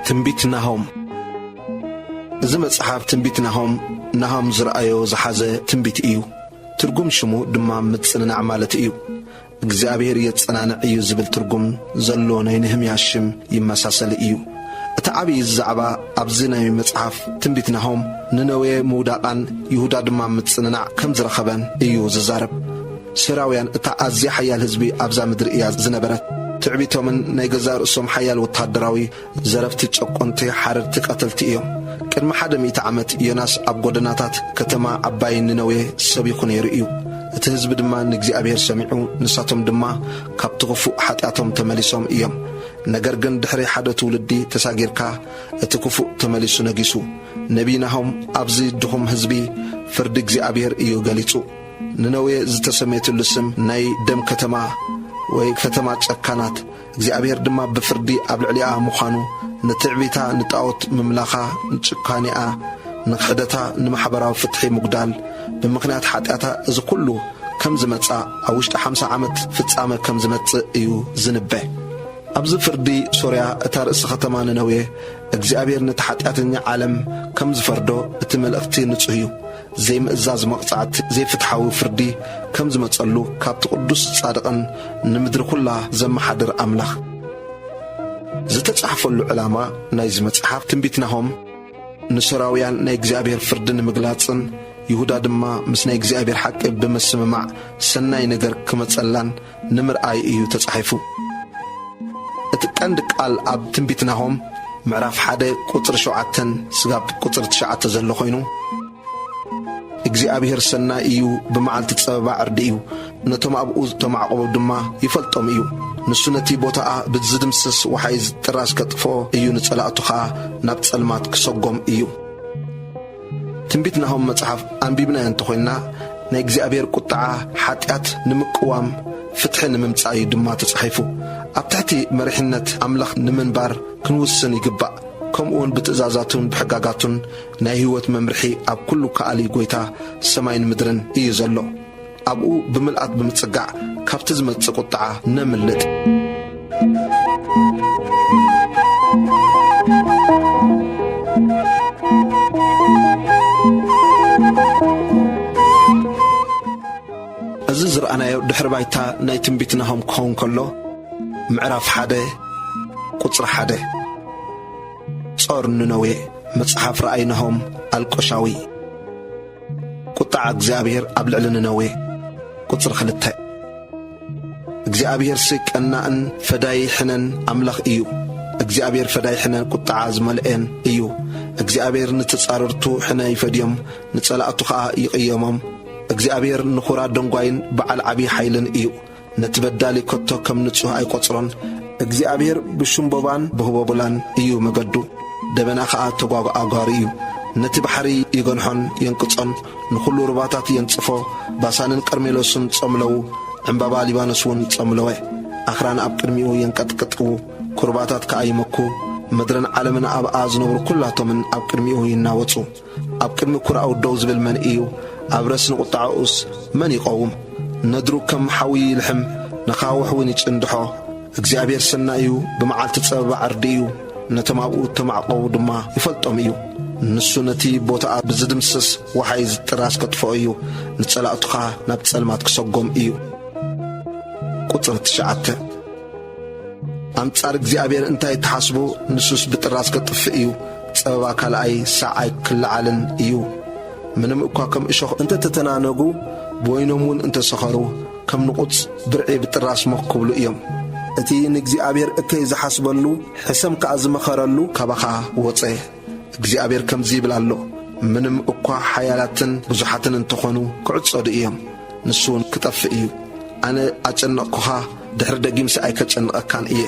ትንቢት ናሆም። እዚ መጽሓፍ ትንቢት ናሆም፣ ናሆም ዝረኣዮ ዝሓዘ ትንቢት እዩ። ትርጉም ሽሙ ድማ ምጽንናዕ ማለት እዩ። እግዚኣብሔር የጸናንዕ እዩ ዝብል ትርጉም ዘሎ ናይ ነህምያ ሽም ይመሳሰል እዩ። እቲ ዓብዪ ዛዕባ ኣብዚ ናይ መጽሓፍ ትንቢት ናሆም፣ ንነዌ ምውዳቓን ይሁዳ ድማ ምጽንናዕ ከም ዝረኸበን እዩ ዝዛረብ። ሶርያውያን እታ ኣዝያ ሓያል ህዝቢ ኣብዛ ምድሪ እያ ዝነበረት። ትዕቢቶምን ናይ ገዛእ ርእሶም ሓያል ወተሃደራዊ ዘረፍቲ፣ ጨቆንቲ፣ ሓረድቲ፣ ቀተልቲ እዮም። ቅድሚ ሓደ ሚእቲ ዓመት ዮናስ ኣብ ጎደናታት ከተማ ዓባይ ንነዌ ሰቢኹ ነይሩ እዩ። እቲ ህዝቢ ድማ ንእግዚኣብሔር ሰሚዑ፣ ንሳቶም ድማ ካብቲ ክፉእ ሓጢኣቶም ተመሊሶም እዮም። ነገር ግን ድሕሪ ሓደ ትውልዲ ተሳጊርካ እቲ ክፉእ ተመሊሱ ነጊሱ። ነቢይ ናሆም ኣብዚ ድኹም ህዝቢ ፍርዲ እግዚኣብሔር እዩ ገሊጹ። ንነዌ ዝተሰመየትሉ ስም ናይ ደም ከተማ ወይ ከተማ ጨካናት እግዚኣብሔር ድማ ብፍርዲ ኣብ ልዕሊኣ ምዃኑ፣ ንትዕቢታ፣ ንጣዖት ምምላኻ፣ ንጭካኔኣ፣ ንክሕደታ፣ ንማሕበራዊ ፍትሒ ምጉዳል፣ ብምኽንያት ሓጢኣታ እዚ ኩሉ ከም ዝመጻ፣ ኣብ ውሽጢ ሓምሳ ዓመት ፍጻመ ከም ዝመጽእ እዩ ዝንበ። ኣብዚ ፍርዲ ሶርያ፣ እታ ርእሲ ከተማ ነነዌ፣ እግዚኣብሔር ነቲ ሓጢኣተኛ ዓለም ከም ዝፈርዶ እቲ መልእኽቲ ንጹህ እዩ። ዘይምእዛዝ መቕጻዕቲ፣ ዘይፍትሓዊ ፍርዲ ከም ዝመጸሉ ካብቲ ቅዱስ ጻድቕን ንምድሪ ኩላ ዘመሓድር ኣምላኽ። ዝተጻሕፈሉ ዕላማ ናይዚ መጽሓፍ ትንቢት ናሆም ንሶርያውያን ናይ እግዚኣብሔር ፍርዲ ንምግላጽን ይሁዳ ድማ ምስ ናይ እግዚኣብሔር ሓቂ ብምስምማዕ ሰናይ ነገር ክመጸላን ንምርኣይ እዩ ተጻሒፉ። እቲ ቀንዲ ቃል ኣብ ትንቢት ናሆም ምዕራፍ ሓደ ቁጽሪ ሸውዓተን ስጋብ ቁጽሪ ትሽዓተ ዘሎ ኮይኑ፣ እግዚኣብሔር ሰናይ እዩ፣ ብመዓልቲ ጸበባ ዕርዲ እዩ፣ ነቶም ኣብኡ ዝተማዕቆቡ ድማ ይፈልጦም እዩ። ንሱ ነቲ ቦታኣ ብዝድምስስ ወሓይዝ ጥራዝ ከጥፍኦ እዩ፣ ንጸላእቱ ኸኣ ናብ ጸልማት ክሰጎም እዩ። ትንቢት ናሆም መጽሓፍ ኣንቢብናዮ እንተኾይንና፣ ናይ እግዚኣብሔር ቁጥዓ፣ ሓጢኣት ንምቅዋም፣ ፍትሒ ንምምጻእ እዩ ድማ ተጻሒፉ። ኣብ ትሕቲ መሪሕነት ኣምላኽ ንምንባር ክንውስን ይግባእ። ከምኡውን ብትእዛዛቱን ብሕጋጋቱን ናይ ህይወት መምርሒ ኣብ ኩሉ ከኣሊ ጐይታ ሰማይን ምድርን እዩ ዘሎ። ኣብኡ ብምልኣት ብምጽጋዕ ካብቲ ዝመጽእ ቁጥዓ ነምልጥ። እዚ ዝረኣናዮ ድሕሪ ባይታ ናይ ትንቢት ናሆም ክኸውን ከሎ፣ ምዕራፍ ሓደ ቁጽሪ ሓደ። ጾር ንነዌ፣ መጽሓፍ ረኣይ ናሆም ኣልቆሻዊ። ቁጥዓ እግዚኣብሔር ኣብ ልዕሊ ነነዌ። ቁጽሪ ክልተ። እግዚኣብሔርሲ ቀናእን ፈዳይ ሕነን ኣምላኽ እዩ። እግዚኣብሔር ፈዳይ ሕነን ቁጥዓ ዝመልኤን እዩ። እግዚኣብሔር ንተጻረርቱ ሕነ ይፈድዮም፣ ንጸላእቱ ኸኣ ይቕየሞም። እግዚኣብሔር ንኹራ ደንጓይን በዓል ዓብዪ ሓይልን እዩ። ነቲ በዳሊ ከቶ ከም ንጹህ ኣይቈጽሮን። እግዚኣብሔር ብሽምቦባን ብህቦብላን እዩ መገዱ፣ ደበና ኸኣ ተጓጓጓሪ እዩ። ነቲ ባሕሪ ይገንሖን የንቅጾን፣ ንኹሉ ሩባታት የንጽፎ። ባሳንን ቀርሜሎስን ጸምለዉ፣ ዕምባባ ሊባኖስ እውን ጸምለወ። ኣኽራን ኣብ ቅድሚኡ የንቀጥቅጥዉ፣ ኩርባታት ከኣ ይመኩ። ምድርን ዓለምን ኣብኣ ዝነብሩ ኩላቶምን ኣብ ቅድሚኡ ይናወጹ። ኣብ ቅድሚ ኩራኡ ደው ዝብል መን እዩ? ኣብ ረስኒ ቁጥዓኡስ መን ይቐውም? ነድሩ ከም ሓዊ ይልሕም፣ ንኻውሕ እውን ይጭንድሖ። እግዚኣብሔር ሰናይ እዩ፣ ብመዓልቲ ጸበባ ዕርዲ እዩ፣ ነቶም ኣብኡ እተማዕቆቡ ድማ ይፈልጦም እዩ። ንሱ ነቲ ቦታኣ ብዝድምስስ ወሓይዝ ጥራዝ ከጥፍኦ እዩ፣ ንጸላእቱ ኸኣ ናብ ጸልማት ክሰጎም እዩ። ቁጽሪ ትሽዓተ። ኣንጻር እግዚኣብሔር እንታይ ትሓስቡ? ንሱስ ብጥራዝ ከጥፍእ እዩ፣ ጸበባ ካልኣይ ሰዓይ ክለዓልን እዩ። ምንም እኳ ከም እሾኽ እንተ ተተናነጉ፣ ብወይኖም እውን እንተ ሰኸሩ፣ ከም ንቑጽ ብርዒ ብጥራዝ ሞኽ ክብሉ እዮም። እቲ ንእግዚኣብሔር እከይ ዝሓስበሉ፣ ሕሰም ከኣ ዝመኸረሉ ካባኻ ወጸ። እግዚኣብሔር ከምዚ ይብል ኣሎ፣ ምንም እኳ ሓያላትን ብዙሓትን እንተኾኑ፣ ክዕጸዱ እዮም። ንሱ እውን ክጠፍእ እዩ። ኣነ ኣጨነቕኩኻ፣ ድሕሪ ደጊምሲ ኣይከጨንቐካን እየ።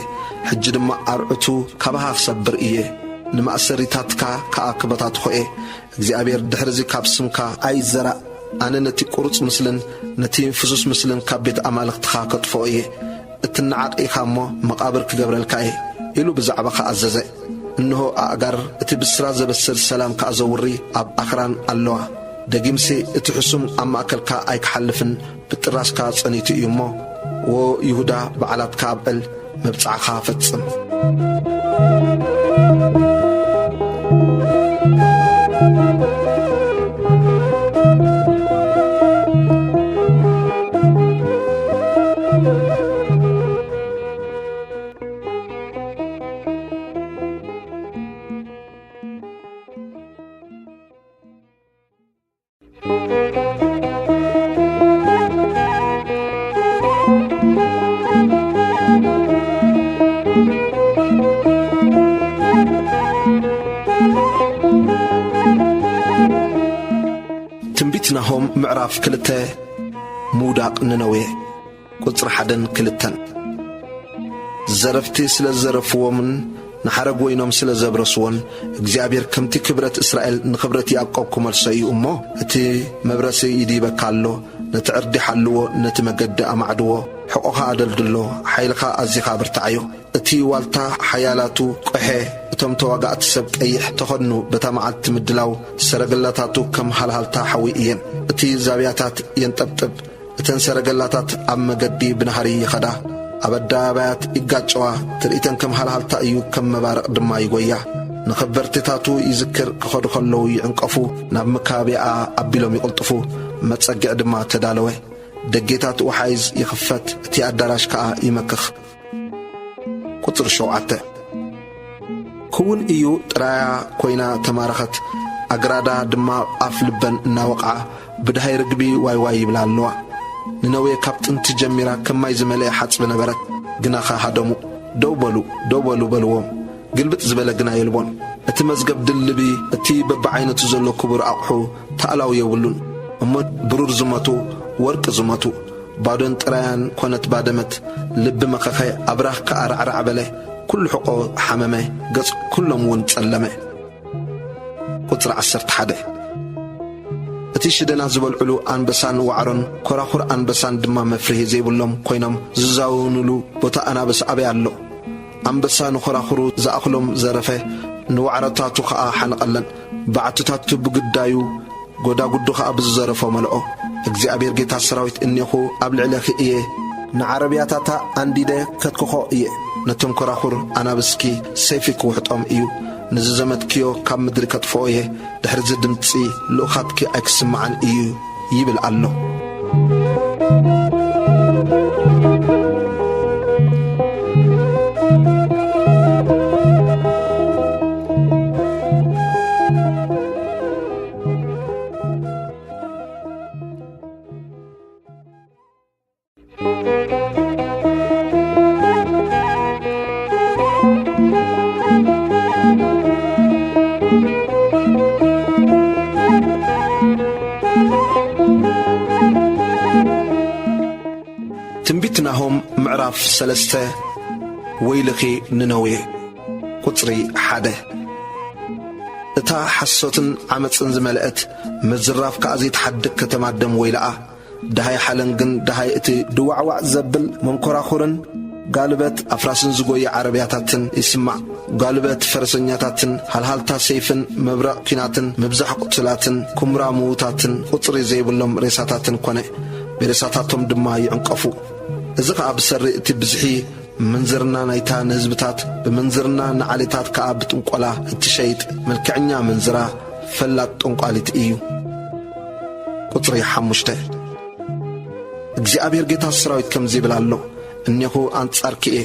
ሕጂ ድማ ኣርዑቱ ካባኻ ክሰብር እየ፣ ንማእሰሪታትካ ከኣ ክበታትኾ እየ። እግዚኣብሔር ድሕርዚ ካብ ስምካ ኣይዘራእ። ኣነ ነቲ ቁሩጽ ምስልን ነቲ ፍሱስ ምስልን ካብ ቤት ኣማልኽትኻ ከጥፍኦ እየ። እትነዓቕ ኢኻ እሞ፣ መቓብር ክገብረልካ እየ፣ ኢሉ ብዛዕባኻ ኣዘዘ። እንሆ፣ ኣእጋር እቲ ብስራት ዘበስር ሰላም ከኣ ዘውሪ ኣብ ኣኽራን ኣለዋ። ደጊምሲ እቲ ሕሱም ኣብ ማእከልካ ኣይክሓልፍን፣ ብጥራስካ ጸኒቱ እዩ እሞ፣ ዎ ይሁዳ፣ በዓላትካ ኣብዕል፣ መብጽዓኻ ፈጽም። ትንቢት ናሆም ምዕራፍ ክልተ። ምውዳቕ ነነዌ። ቁጽሪ ሓደን ክልተን። ዘረፍቲ ስለ ዝዘረፍዎምን ንሓረግ ወይኖም ስለ ዘብረስዎን፣ እግዚኣብሔር ከምቲ ክብረት እስራኤል ንኽብረት ያዕቆብ ክመልሶ እዩ እሞ፣ እቲ መብረሲ ይድይበካ ኣሎ። ነቲ ዕርዲ ሓልዎ፣ ነቲ መገዲ ኣማዕድዎ፣ ሕቖኻ ኣደልድሎ፣ ሓይልኻ ኣዚኻ ኣበርትዓዮ። እቲ ዋልታ ሓያላቱ ቆሐ፣ እቶም ተዋጋእቲ ሰብ ቀይሕ ተኸድኑ፣ በታ መዓልቲ ምድላው ሰረገላታቱ ከም ሃልሃልታ ሓዊ እየን። እቲ ዛብያታት የንጠብጥብ፣ እተን ሰረገላታት ኣብ መገዲ ብናህሪ ይኸዳ። ኣብ ኣደባባያት ይጋጨዋ፣ ትርኢተን ከም ሃልሃልታ እዩ፣ ከም መባርቕ ድማ ይጎያ። ንኸበርቴታቱ ይዝክር፣ ክኸዱ ከለዉ ይዕንቀፉ፣ ናብ መካበቢያኣ ኣቢሎም ይቕልጥፉ። መጸግዒ ድማ ተዳለወ። ደጌታት ወሓይዝ ይኽፈት፣ እቲ ኣዳራሽ ከኣ ይመክኽ። ቁጽሪ ሸውዓተ። ክውን እዩ፣ ጥራያ ኮይና ተማረኸት፣ ኣግራዳ ድማ ኣፍ ልበን እናወቕዓ ብድሃይ ርግቢ ዋይ ዋይ ይብላ ኣለዋ። ንነዌ ካብ ጥንቲ ጀሚራ ከም ማይ ዝመልአ ሓጽቢ ነበረት፣ ግናኸ ሃደሙ። ደው በሉ፣ ደው በሉ በልዎም። ግልብጥ ዝበለ ግና የልቦን። እቲ መዝገብ ድልቢ፣ እቲ በብዓይነቱ ዘሎ ክቡር ኣቕሑ፣ ታእላው የብሉን። እሞ ብሩር ዝመቱ፣ ወርቂ ዝመቱ፣ ባዶን ጥራያን ኮነት ባደመት። ልቢ መኸኸ፣ ኣብራኽ ከኣ ራዕራዕ በለ። ኩሉ ሕቖ ሓመመ፣ ገጽ ኩሎም እውን ጸለመ። ቁጽሪ ዓሰርተ ሓደ። እቲ ሽደና ዝበልዕሉ ኣንበሳን ዋዕሮን፣ ኮራኹር ኣንበሳን ድማ መፍርሂ ዘይብሎም ኮይኖም ዝዛወኑሉ ቦታ ኣናብስ ኣበይ ኣሎ? ኣንበሳ ንኾራኹሩ ዝኣኽሎም ዘረፈ፣ ንዋዕሮታቱ ኸኣ ሓነቐለን። በዓትታቱ ብግዳዩ፣ ጎዳጉዱ ኸኣ ብዝዘረፎ መልኦ። እግዚኣብሔር ጌታ ሰራዊት እኔኹ ኣብ ልዕሌኺ እየ፣ ንዓረብያታታ ኣንዲደ ከትክኾ እየ። ነቶም ኮራኹር ኣናብስኪ ሰይፊ ክውሕጦም እዩ። ንዝዘመትክዮ ካብ ምድሪ ከጥፍኦ እየ። ድሕርዚ ድምጺ ልኡኻትኪ ኣይክስምዓን እዩ ይብል ኣሎ። ትንቢት ናሆም ምዕራፍ ሰለስተ። ወይልኺ ንነዌ። ቁጽሪ ሓደ። እታ ሓሶትን ዓመጽን ዝመልአት፣ ምዝራፍ ከኣ ዘይትሓድግ ከተማ ደም ወይልኣ። ደሃይ ሓለንግን ደሃይ እቲ ድዋዕዋዕ ዘብል መንኮራኹርን፣ ጋልበት ኣፍራስን ዝጎየ ዓረብያታትን ይስማዕ። ጋልበት ፈረሰኛታትን ሃልሃልታ ሰይፍን መብረቕ ኲናትን ምብዛሕ ቁስላትን ኩምራ ምዉታትን ቁጽሪ ዘይብሎም ሬሳታትን ኮነ። ብሬሳታቶም ድማ ይዕንቀፉ። እዚ ኸኣ ብሰሪ እቲ ብዝሒ ምንዝርና ናይታ ንህዝብታት፣ ብምንዝርና ንዓሌታት ከኣ ብጥንቆላ እትሸይጥ መልክዐኛ ምንዝራ ፈላጥ ጠንቋሊት እዩ። ቁጽሪ ሓሙሽተ። እግዚኣብሔር ጌታ ሰራዊት ከምዚ ይብል ኣሎ፣ እኔኹ ኣንጻርኪ እየ።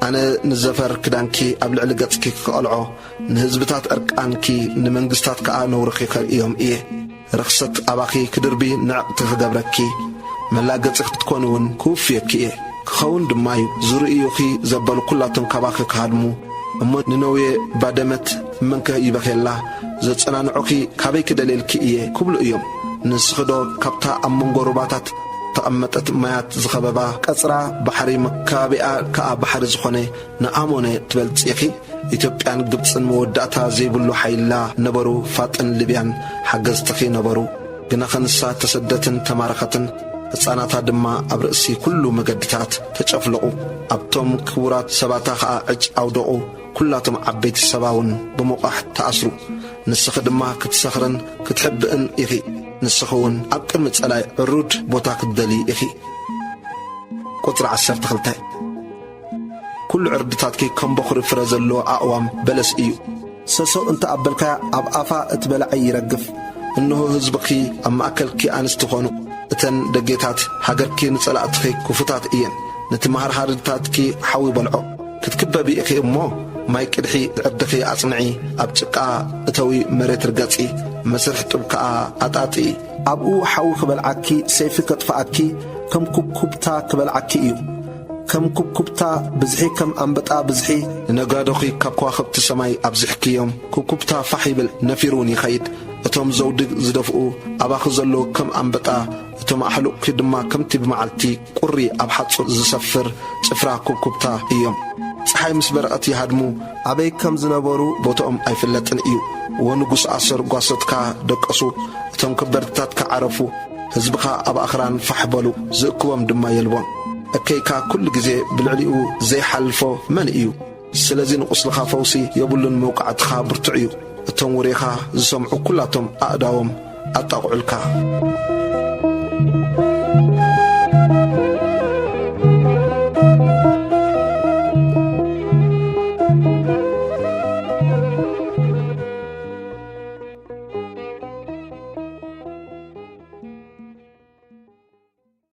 ኣነ ንዘፈር ክዳንኪ ኣብ ልዕሊ ገጽኪ ክቐልዖ፣ ንህዝብታት ዕርቃንኪ፣ ንመንግስታት ከኣ ነውርኺ ከርእዮም እየ። ርኽሰት ኣባኺ ክድርቢ ንዕቕቲ ክገብረኪ፣ መላገጺ ክትኮኒ እውን ክውፍየኪ እየ። ክኸውን ድማ እዩ፣ ዝርእዩኺ ዘበሉ ኩላቶም ካባኺ ክሃድሙ። እሞ ንነውየ ባደመት፣ እመንከ ይበኽየላ፣ ዘጸናንዑኺ ካበይ ክደልየልኪ እየ ክብሉ እዮም። ንስኺዶ ካብታ ኣብ መንጎ ሩባታት ተቐመጠት ማያት ዝኸበባ ቀጽራ ባሕሪ፣ መካበቢኣ ከኣ ባሕሪ ዝኾነ ንኣሞነ ትበልጺ ኢኺ? ኢትዮጵያን ግብጽን መወዳእታ ዘይብሉ ሓይላ ነበሩ፣ ፋጥን ሊብያን ሓገዝትኺ ነበሩ። ግናኸ ንሳ ተሰደትን ተማረኸትን፣ ህጻናታ ድማ ኣብ ርእሲ ኩሉ መገድታት ተጨፍለቑ። ኣብቶም ክቡራት ሰባታ ኸኣ ዕጭ ኣውደቑ። ኩላቶም ዓበይቲ ሰባ እውን ብሞቓሕ ተኣስሩ። ንስኺ ድማ ክትሰኽርን ክትሕብእን ኢኺ። ንስኺ እውን ኣብ ቅድሚ ጸላኢ ዕሩድ ቦታ ክትደልዪ ኢኺ። ቁጽሪ ዓሰርተ ክልተ። ኩሉ ዕርድታትኪ ከም በኹሪ ፍረ ዘለዎ ኣእዋም በለስ እዩ። ሰሰው እንተ ኣበልካያ ኣብ ኣፋ እቲ በላዒ ይረግፍ። እንሆ ህዝብኺ ኣብ ማእከልኪ ኣንስቲ ኾኑ። እተን ደጌታት ሃገርኪ ንጸላእትኺ ክፉታት እየን። ነቲ መሃርሃርታትኪ ሓዊ በልዖ። ክትክበቢ ኢኺ እሞ ማይ ቅድሒ ዕርድኺ ኣጽንዒ። ኣብ ጭቃ እተዊ መሬት ርገጺ። መስርሕ ጡብ ከኣ ኣጣጥኢ። ኣብኡ ሓዊ ክበልዓኪ፣ ሰይፊ ከጥፍኣኪ፣ ከም ኩብኩብታ ክበልዓኪ እዩ። ከም ኩብኩብታ ብዝሒ ከም ኣንበጣ ብዝሒ። ንነጋዶኺ ካብ ከዋኽብቲ ሰማይ ኣብዚሕክዮም። ኩብኩብታ ፋሕ ይብል፣ ነፊሩ እውን ይኸይድ። እቶም ዘውዲ ዝደፍኡ ኣባኺ ዘለዉ ከም ኣንበጣ፣ እቶም ኣሕሉቕኪ ድማ ከምቲ ብመዓልቲ ቁሪ ኣብ ሓጹር ዝሰፍር ጭፍራ ኩብኩብታ እዮም። ጸሓይ ምስ በረቐት ይሃድሙ። ኣበይ ከም ዝነበሩ ቦታኦም ኣይፍለጥን እዩ። ወንጉስ ኣሰር ጓሶትካ ደቀሱ፣ እቶም ከበርትታትካ ዓረፉ። ህዝብኻ ኣብ ኣኽራን ፋሕ በሉ፣ ዝእክቦም ድማ የልቦን። እከይካ ኩሉ ግዜ ብልዕሊኡ ዘይሓልፎ መን እዩ? ስለዚ ንቁስልኻ ፈውሲ የብሉን፣ መውቃዕትኻ ብርቱዕ እዩ። እቶም ወሬኻ ዝሰምዑ ኩላቶም ኣእዳዎም ኣጣቕዑልካ።